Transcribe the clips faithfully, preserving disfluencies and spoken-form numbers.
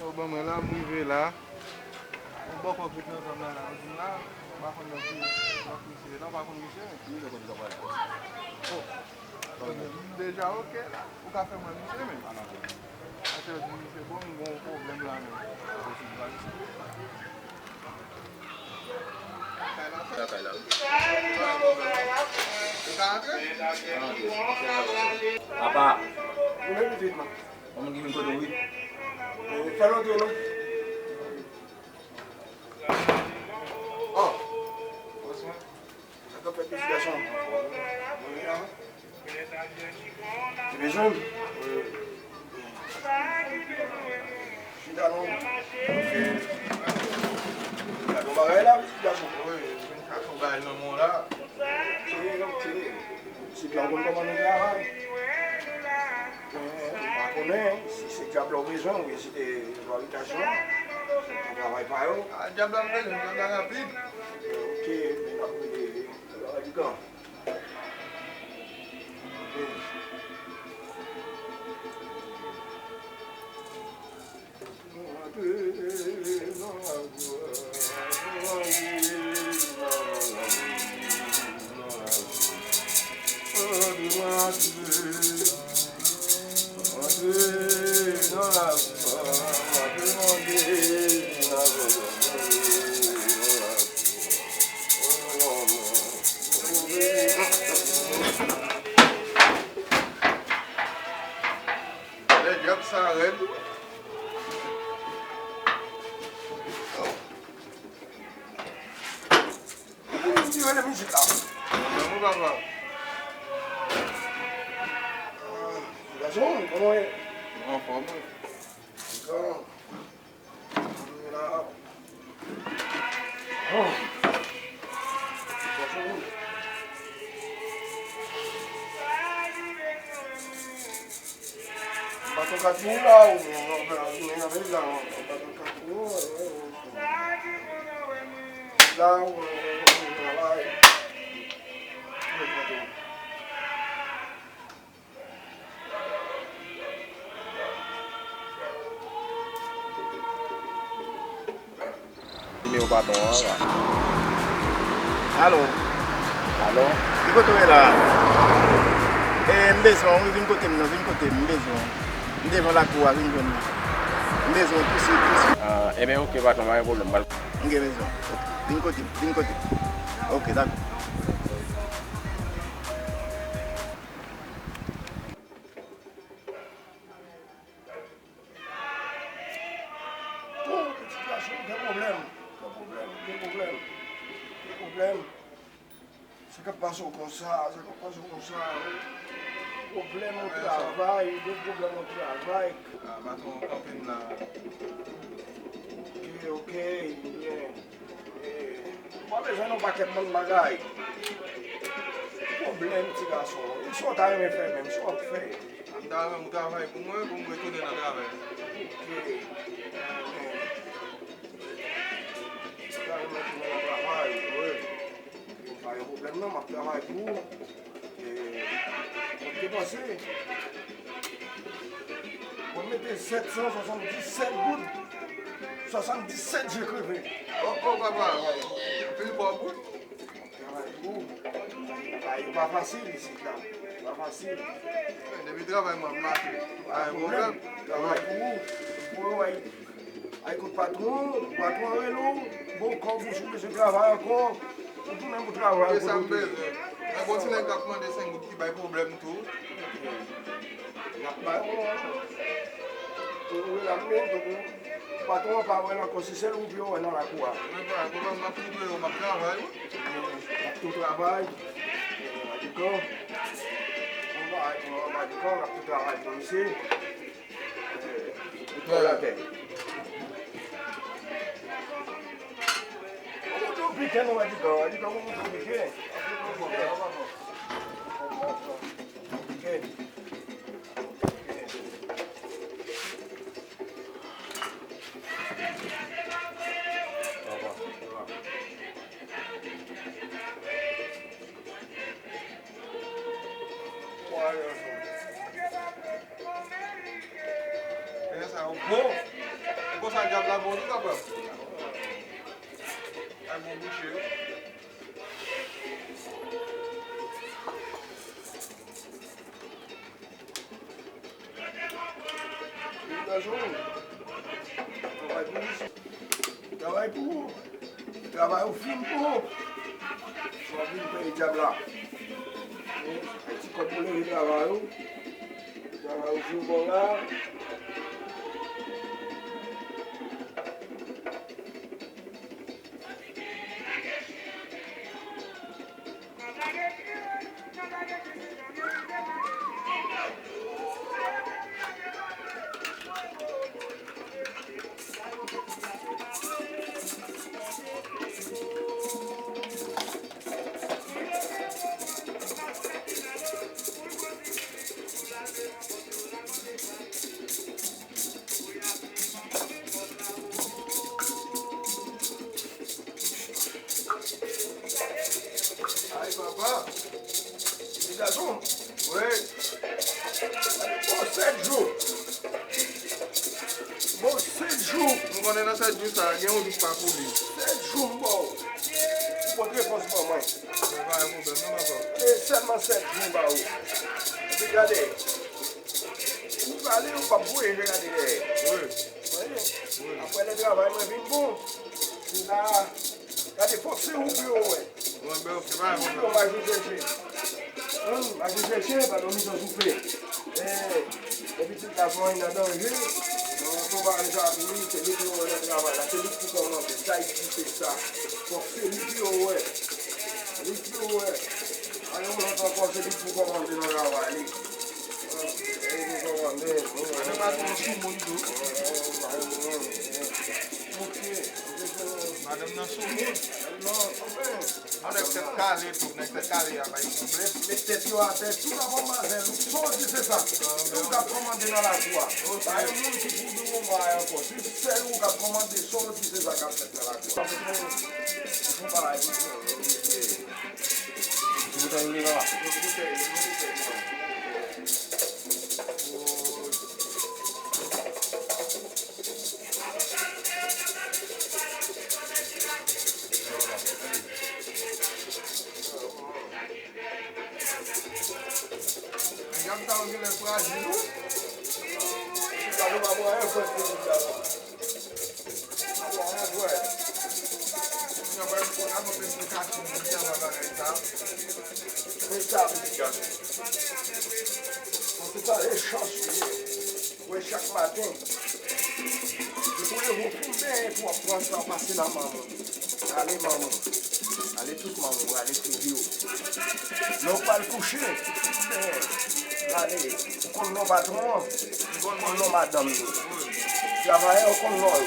Yo ban mwen la, m rive la. Yon bòkò k ret nan zòn nan la, yo di m la, m pa konn nan ki, nan ki misye ye, non, m pa konn misye. Ki misye kote w pral la? Oh. M deja oke la. Ou ka fè m wè misye menm? Atè di misye bon, m gon pwoblèm la menm. Ou ka antre? Papa. Ou menm pitit mwen. Yon moun ki vin kote w, wi. Fè l antre non. Oh. Sa k ap fèt, pitit gason? Te bezwen m? Chita non. Gade yon bagay la, pitit gason. Wi, vin chache yon bagay nan men w la. Ok, ok. Se byen, ou konn kòman nou travay. Ou pa konnen, si se dyab la w bezwen, ou vizite lò abitasyon an, se pou travay pa yo. A, dyab la m bezwen, dyab la rapid. Ok, men n ap rele Radikan. Ok. Lè dyab sa rèd. Ki rele mizik la? Mwen, mwen, papa. Ah, gason, kòman w ye? Anfòm, wi. Gason. Mwen la. Oh. Gason. Baton kat pou ou la, ou, ou, ou, ou, ou, la, ou, ou, ou, travay. Nimewo patwon an la. Alo. Alo. Ki kote w ye la? E, m bezwen w, wi, vin kote m nan, vin kote m, m bezwen w. M devan lakou a, vin jwenn mwen. M bezwen w tousuit, tousuit. Ah, ebyen, oke, patwon, pa gen pwoblèm, m pral. M gen bezwen w. Oke. Vin kote m, vin kote m. Oke, dakò. Oh, pitit gason, gen pwoblèm. Gen pwoblèm, gen pwoblèm. Gen pwoblèm. Sa k ap pase w konsa, sa k ap pase w konsa, wi. Pwoblèm nan travay, gen pwoblèm nan travay. Ah, patwon, kanpe m la. Oke, oke, byen. Eh, w ap bezwen yon pakèt bann bagay. Pwoblèm, ti gason. Kisa w ta renmen fè menm? Kisa w ap fè? M ta renmen ou travay pou mwen, pou m retounen nan travay. Ok. M ta renmen tounen nan travay, wi. Pa gen pwoblèm non, m ap travay pou ou. E, mwen te panse, mwen mete sèt san swasanndisèt goud, swasanndisèt je kreve. Oh, oh, papa, anpil pa w goud. Travay pou ou. Bagay yo pa fasil isit la. Pa fasil. Depi travay mwen ap mache. Pa gen pwoblèm. Travay pou ou. Pou ou, ay. Ay, kot patwon, patwon an rele w, bon, kòb ou, si w bezwen travay ankò, ou tounen pou travay pou sa m bezwen. Mwen gon ti nèg k ap mande senk goud ki bay pwoblèm tou. N ap bay ou, ou rele m, men, tankou patwon an pa wè l ankò, se sèl ou pou yo wè nan lakou a. Mwen pa, mwen, m ap koute yo, m ap travay, wi. N ap tou travay. Madikan. Mwen pa, mwen pa Madikan, n ap tou travay pou misye. Ou pran latè. Ou monte w pike non, Radikan. Radikan, ou monte w pike. Pike. Sa yo bon. Ou konsa dyab la bon tou, papa. Ay bon bouche wi. Travay pou ou. Travay ou fin pou ou. Fò w vin peye dyab la. Ti kòb pou leve travay ou. Travay ou fin bon la. Ay, papa. Ti gason. Wi. Bon, sèt jou. Bon, sèt jou. M konnen nan sèt jou sa, gen yon jou k pa koule. Sèt jou m ba w. Ou pot repons ban mwen. Se pa yon pwoblèm, non, papa. E sèlman sèt jou m ba ou. Epi gade. Ou prale, ou p ap voye je gade dèyè. Wi. Wi. Apre lè travay mwen vin bon. Se la. Gade, fòk se ou pou yo wè. Mwen, ben, ok, pa gen pwoblèm. Ou pa jou chèche. Hum, pa jou chèche, pa dòmi san soupe. Eh, epi tout la fò an nan danje. Non, fò pa retabli, se li ki wè nan travay la, se li ki pou kòmande. Sa egziste sa. Fòk se li ki wè. Li ki wè. Pa gen lòt ankò, se li ki pou kòmande nan travay li. Madanm la tou sou moun tou. Ok. Madanm nan sou moun. Non, anfen. Yon nèg tèt kale tou, nèg tèt kale a bay pwoblèm. Met tèt yo atè, tout ap anmazèl, sa w di se sa. Se ou k ap kòmande nan lakou a. Pa gen moun ki pou di w yon bagay ankò. Se sèl ou k ap kòmande, sa w di se sa k ap fèt nan lakou a. Ou fè yon bagay pou mwen, mwen, mwen, mwen. Ti boutèy ou ye, papa? Yon boutèy, yon boutèy, non. Nèg ap ta ou genlè frajil wi. Sa nou pa pran enfòs pou nou sa la. Pa pran enfòs. Nèg ap pran enfòs pou kache moun ki anba bagay sa. Men sa pitit gason. Bon, se pa e chans ou ye. Wè chak maten. Depi w leve w fin benyen pou w ap pran sa w pase nan manman w. Ale manman w. Ale tout manman w. Ale tout vi w. Lè w pral kouche, w fin benyen. Ale. Ou konn non patwon an. Ou konn non madanm yo. Travayè yo konn non yo.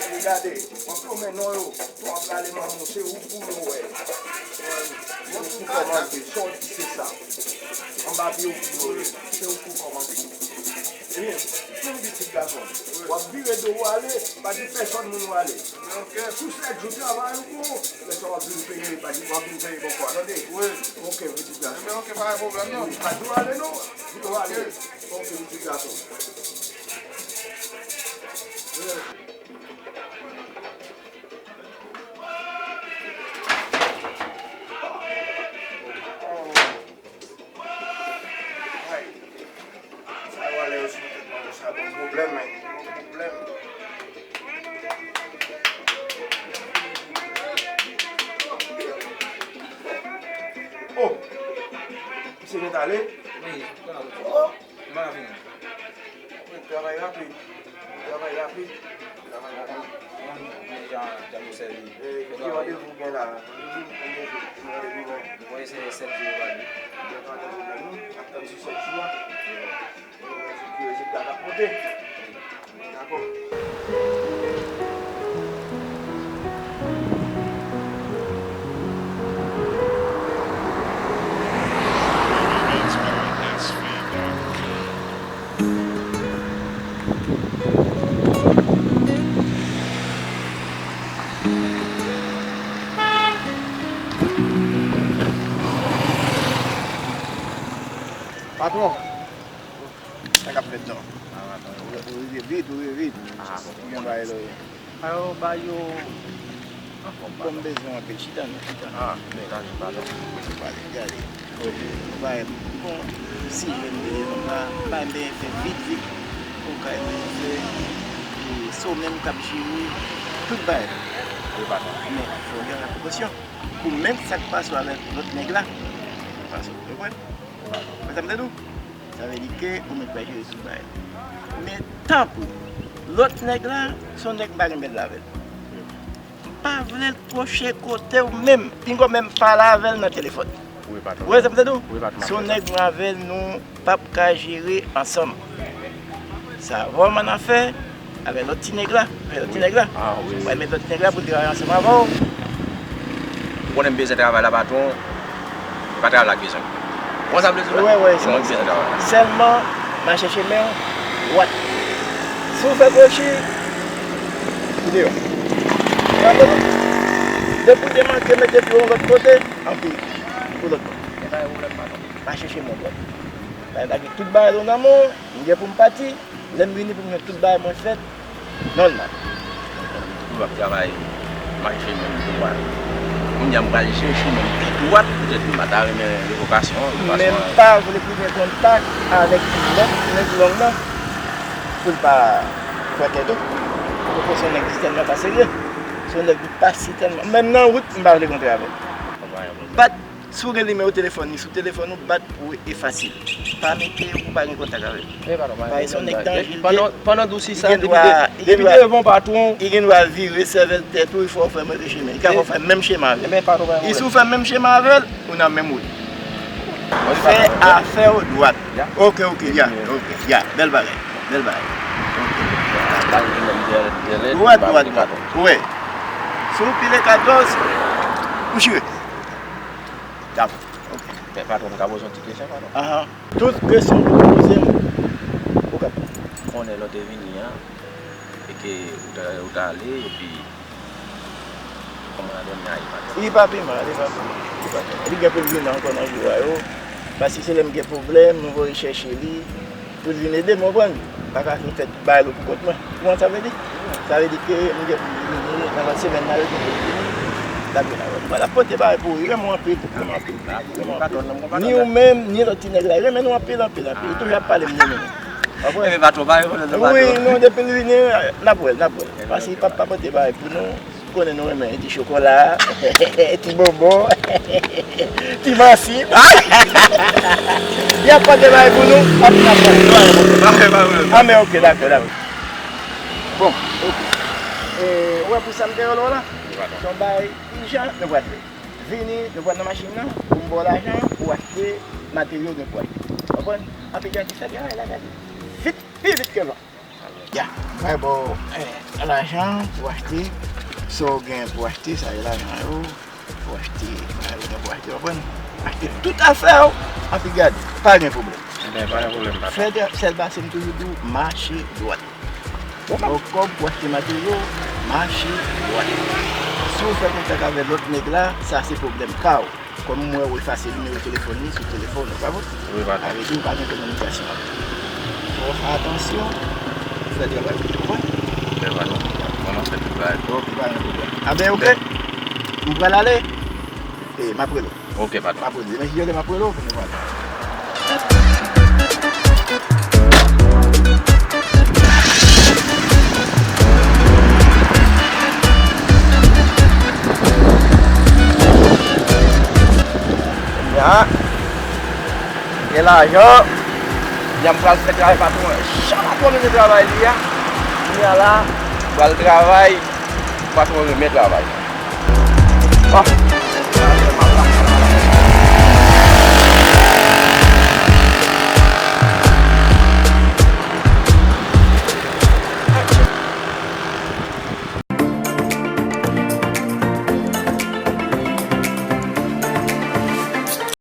Epi gade, w ap lonmen non yo. Pou w ap rale manman w, se ou pou yo wè. Yo pou kòmande, sa w di se sa. Anba pye w pou yo ye, se ou pou kòmande. Ebyen, menm pitit gason, w ap vire do w ale, pa di pèsòn moun w ale. Sou sèt jou travay ou pou, lè sa w ap vin peye, pa di w ap vin peye bòkò a, tande? Ok, pitit gason. Ebyen, ok, pa gen pwoblèm non. Wi, pa di w ale non, vire w ale. Ok, pitit gason. Ay. Sa yo ale yo sou tèt mwen, sa ban m pwoblèm, men. Pwoblèm. Oh! Misye gentan ale? Wi, gentan ale. Oh! Kòman l ap vini? Wi, travay rapid. Travay rapid. Travay rapid. Kòman nou jan, jan nou sèvi? E, ki randevou gen la? Randevou, randevou, randevou, wi. Wi, se sèt jou yo ba nou. Gen pa gen pwoblèm, non? N ap tann sou sèt jou a. Wi. Ki rezilta n ap pote. Dakò. Patwon, sa k ap fèt non? Ou rive vit, ou rive vit. Ah, bon. Gen bagay la, wi. Ayo, ba yo. Bon, m bezwen anpil. Chita non, chita non. Ah, men gade, padon. Ou gade. Ou bay bon, si jèn de nonm la, bay m fè vit, vit. Ou kay fè, e, se w menm k ap jere tout bagay. Wi, patwon. Men, fò w gen prekosyon. Pou menm sa k pase w avèk lòt nèg la, pase w, ou konprann? Ou konprann sa m te di w? Sa vle di ke ou menm k ap jere tout bagay. Men tanpri, lòt nèg la, se yon nèg m pa gen bèl avè l. M pa vle l pwoche kote w menm. Pinga w menm pale avè l nan telefòn. Wi, patwon. Ou wè sa m te di w? Wi, patwon. Se yon nèg mwen avè l, nou p ap ka jere ansanm. Sa vrèman n ap fè avèk lòt ti nèg la. Avèk lòt ti nèg la. Ah, wi, wi. Mwen met lòt ti nèg la pou l travay ansanm avè w. Ou konnen m bezwen travay la, patwon. E pa travay la k bezwen m. Ou konn sa m vle di w la? Wè, wè, se mwen ki bezwen travay la. Sèlman, m a chèche men w dwat. Si w fè kwochi, ou deyò. Depi w te manke mete pye w yon lòt kote, anpil. Pou lòt bò. E pa gen pwoblèm, patwon. M a chèche men w dwat. Bagay la gen tout bagay yo nan men w, m gen pou m pati. Lè m vini pou m jwenn tout bagay mwen fèt nòmal. Pou m ap travay, m a chèche men m dwat. Kounye a m pral chèche men m pi dwat, poutèt m pa ta renmen revokasyon, revokasyon. Men m pa vle pi gen kontak avèk lòt nèg long nan. Pou l pa fè tèt ou. Poko se yon nèg ki tèlman pa serye. Se yon nèg ki pa si tèlman. Menm nan wout, m pa vle kontre avè l. Bat Si w gen nimewo telefòn li sou telefòn ou, bat pou e fasil. Pa mete pou pa gen kontak avè l. Paske se yon nèg danje li ye. Pandan, pandan dousi sa, depi devan patwon. Li gen dwa vire sèvèl tèt ou, fò w fè move chemen. Li ka fè w fè menm chemen avè l. E si w fè menm chemen avè l, ou nan menm wout. Fè afè w dwat. Ok, ok, ya, ok, ya. Bèl bagay, bèl bagay. Dwat, dwat, dwat. Wi. Si w pile katòz, ou chire. Dakò. Ok. Men patwon, m ka poze yon ti kesyon, patwon? Ahan. Tout kesyon ke w poze m, ou ka poze. Konnen lè w te vini an, e ke ou ta, ou ta ale, epi kòman la done a, li pa pi mal? Li pa pi mal, li pa pi mal, li pa pi mal. Li gen pou l vini ankò nan jou a yo. Paske se lè m gen pwoblèm, m voye chèche li. Pou l vin ede m, w konprann? M pa ka vin fè tout bagay la pou kont mwen. Ou konprann sa vle di? Sa vle di ke m gen pou m vini nan lòt semèn nan, yo gen pou l vini. L ap vin avè m. L ap pote bagay pou ou, li renmen w anpil, li renmen w anpil, li renmen w anpil. Ni ou menm, ni lòt ti nèg la, li renmen nou anpil, anpil, anpil. Li toujou ap pale m de nou. W konprann? Wi, non, depi l vini, n ap wè l, n ap wè l. Paske li p ap pa pote bagay pou nou. Ou konnen nou renmen ti chokola, ti bonbon, ti mansi. Y ap pote bagay pou nou, anpil, anpil. Ah, men ok, dakò, dakò. Bon, ok. E, ou wè pou sa m te rele w la? Se yon bagay ijan, nou pral fè. Vini, nou pral nan machin nan, pou m ba w lajan, pou w achte materyo gen pou w achte. Konprann? Anpil jan di fè travay la, gade. Vit, pi vit ke lòt. Ya, mwen ba w, eh, lajan pou w achte sa w gen pou w achte, sa yo lajan yo, pou w achte, sa yo gen pou w achte, w konprann? Achte tout afè w, anpi gade, pa gen pwoblèm. Ebyen, pa gen pwoblèm, papa. Fè de, sèl bagay, se m toujou di w, mache dwat. Ba w kòb pou w achte materyo, mache dwat. Si w fè kontak avèk lòt nèg la, sa se pwoblèm pa w. Kòm m wè w efase nimewo telefòn li sou telefòn ou, pa vre? Wi, patwon. Sa vle di w pa gen kominikasyon avè l. Fò w fè atansyon, fè travay ou, ou konprann? Fè pa non. Kòmanse tout bagay. Ok, pa gen pwoblèm. A ben, ok. M pral ale. E, m ap rele w. Ok, patwon. M ap rele w. Demen si Dye vle, m ap rele w pou nou pale. Ya. Gen lajan. Ya, m pral fè travay patwon an. Jan patwon an renmen travay li a. Kounye a la, m pral travay. Patwon an renmen travay. Ah.